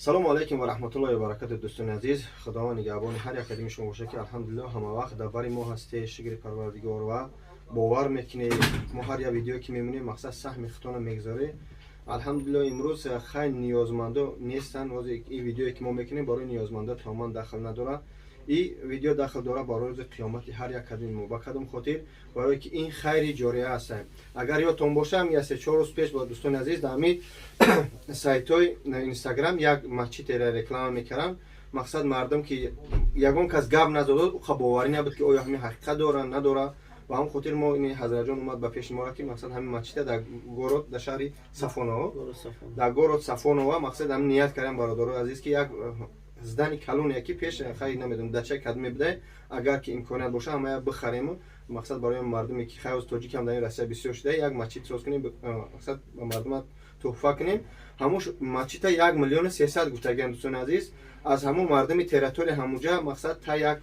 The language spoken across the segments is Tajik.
Салому алайкум ва раҳматуллоҳи ва баракату, дӯстони азиз. Худованд нигаҳбони ҳар як кадими шумо бошад, ки алҳамдулиллоҳ ҳама вақт дар бари мо ҳастед, шукри Парвардигор, ва бовар мекунед, мо ҳар як видеое ки мемонем, мақсад саҳми худтона мегузоред. Алҳамдулиллоҳ, имрӯз хайр ниёзмандо нестанд. Ҳозир ин видеое ки мо мекунем, барои ниёзмандо тамоман дахл надорад. И видео дахл дорад барои рӯзи қиёмати ҳар як кадими мо. Ба кадом хотир? Барое ки ин хайри ҷория аст. Агар ёдтон боша, ҳам 3-4 рӯз пеш ба дӯстони азиз, дар ҳамин сайтҳои Инстаграм як масҷидеро реклама мекарданд. Мақсад, мардум ки ягон кас гап назадод, уқа боварӣ набуд, ки оё ҳамин ҳақиқат дорад, надорад. Ба ҳамн хотир мо ин ҳазратҷон омад ба пеши мора, ки мақсад ҳамин масҷида дар город, дар шаҳри Сафоново, дар город Сафонова, мақсад ҳамин ният кардем, бародарои азиз, ки як здание калоне ки пеш, хайр, намедонам, дача кадме бидай, агар ки имконият боша, ҳамая бихарему, мақсад, барои мардуме ки хайр тоҷикам дар ин Россия бисёр шуда, як масҷид соз кунем, мақсад, ба мардума туҳфа кунем. Ҳамун масҷида 1 миллиону 300 гуфтагиам, дӯстони азиз. Аз ҳамун мардуми территория ҳамунҷа, мақсад, та як,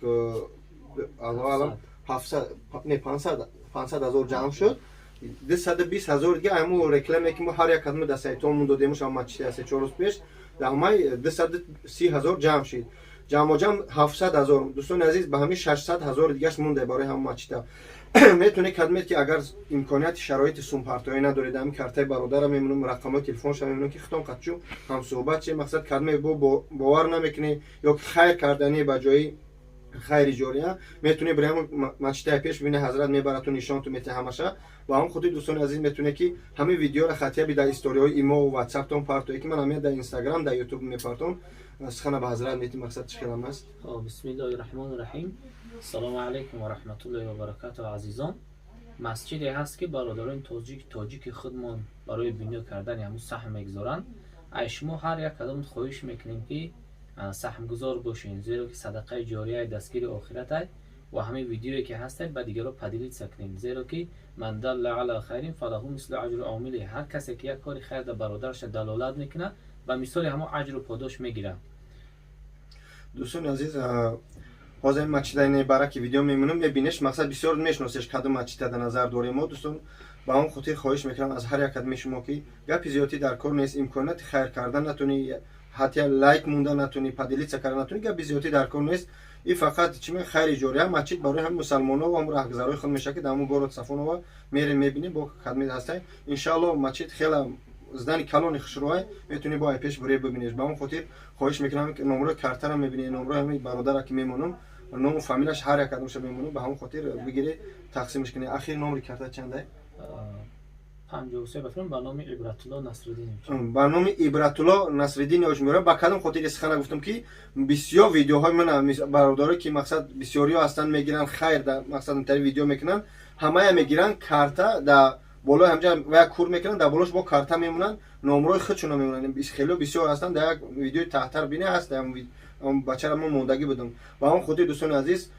аллоҳу аълам, 700 не, 500 ҳазор ҷамъ шуд. 220 ҳазор дига ҳамун рекламе ки мо ҳар як кадме дар сайтҳомон додемуш, ҳам масҷиди 3-4 рӯз пеш, дар ҳамаи 230 ҳазор ҷамъ шид. Ҷамъоҷамъ 700 ҳазор, дӯстони азиз. Ба ҳамин 600 ҳазор дигаш монда барои ҳамон масҷида. Метавонед, кадмед ки агар имконияти, шароити сумпартоӣ надоред, ҳамин картаи бародара мемонам, рақамҳои телефонша мемонам, ки худтон қатчу ҳамсӯҳбат чи. Мақсад, кадме бо бовар намекунӣ ё ки хайр карданӣ, ба ҷои хайри ҷория метавонед бираи ҳамон масҷидаи пеш бибинед. Ҳазрат мебарату нишонту метиҳ ҳамаша. Ба ҳамон хотир, дӯстони азиз, метавонед ки ҳамин видеоро хатия дар историҳои имо ватсаптон партое, ки ман ҳамин дар Инстаграм, дар Ютуб мепартом. Сухана ба ҳазрат мети. Мақсад чӣ хелам аст? Бисмиллоҳи раҳмони раҳим. Ассалому алайкум ва раҳматуллоҳи ва баракату, азизон. Масҷиде ҳаст, ки бародарони тоҷик, тоҷики худмон барои бино кардани ҳамун саҳм мегузоранд. Ай шумо ҳар як кадом хоҳиш мекунем, ки саҳмгузор бошед, зеро ки садақаи ҷорияи дастгири охиратай. Ва ҳамин видеое ки ҳастед, ба дигарро поделиться кунед, зеро ки من دل على خير فله مثل أجر عامله. Ҳар касе ки як кори хайр дар бародараша далолат мекунад, ба мисоли ҳамон аҷру подош мегирад. Дӯстони азиз, ҳозир ин масҷида бараки видео мемонам, мебинеш. Мақсад, бисёр мешиносеш, кадом масҷида дар назар дорем мо, дӯстон. Ба он хотир хоҳиш мекунам аз ҳар як кадми шумо, ки гапи зиёдтӣ дар кор нест. Имконияти хайр кардан натунӣ, ҳатто лайк монда натунӣ, поделиться кардан натунӣ, гапи зиёдтӣ дар кор нест. И фақат чи ме хайри ҷория, масҷид барои ҳам мусалмоно ва ҳам раҳгузарои худ мешавад, ки дар ҳамун город Сафонова мерем, мебинем, бо кадми ҳастай. Иншаалло, масҷид хела здание калони хушрӯай, метавонӣ бо ай пеш бурӣ, бибинеш. Ба он хотир хоҳиш мекунам, ки номрои картара мебинӣ, номрои ҳамин бародара ки мемонам, ному фамилияш ҳар як кадомша мемонам. Ба ҳамон хотир бигирӣ, тақсимш кунӣ. Ахир номри карта чандай? 53 бафирм, ба номи Ибратулло Насриддинович. Ба номи Ибратулло Насриддинович меорам. Ба кадом хотир сухана гуфтам, ки бисёр видеоҳои ман, бародаро, ки мақсад, бисёриҳо ҳастанд, мегиранд, хайр да мақсад тари видео мекунанд, ҳамая мегиранд, карта да болои ҳамҷа ва як кур мекунанд, дар болош бо карта мемонанд, номрои худшона мемонанд. Хело бисёр ҳастанд. Дар як видеои таҳтар бине, ҳаст бачара, мо мондагӣ будам. Ба он хотир, дӯстони азиз,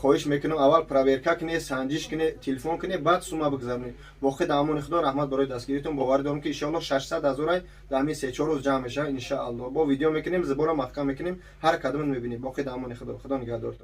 хоҳиш мекунам, аввал проверка кунед, санҷиш кунед, телефон кунед, баъд сума бигзаронед. Боқӣ дар амони Худо. Раҳмат барои дастгиритон. Боварӣ дорам, ки иншоалло 600 ҳазорай дар ҳамин 3-4 рӯз ҷамъ мешавад. Иншаалло, бо видео мекунем, зибора маҳкам мекунем, ҳар кадомон мебинем. Боқӣ дар амони Худо, Худо нигаҳдортон.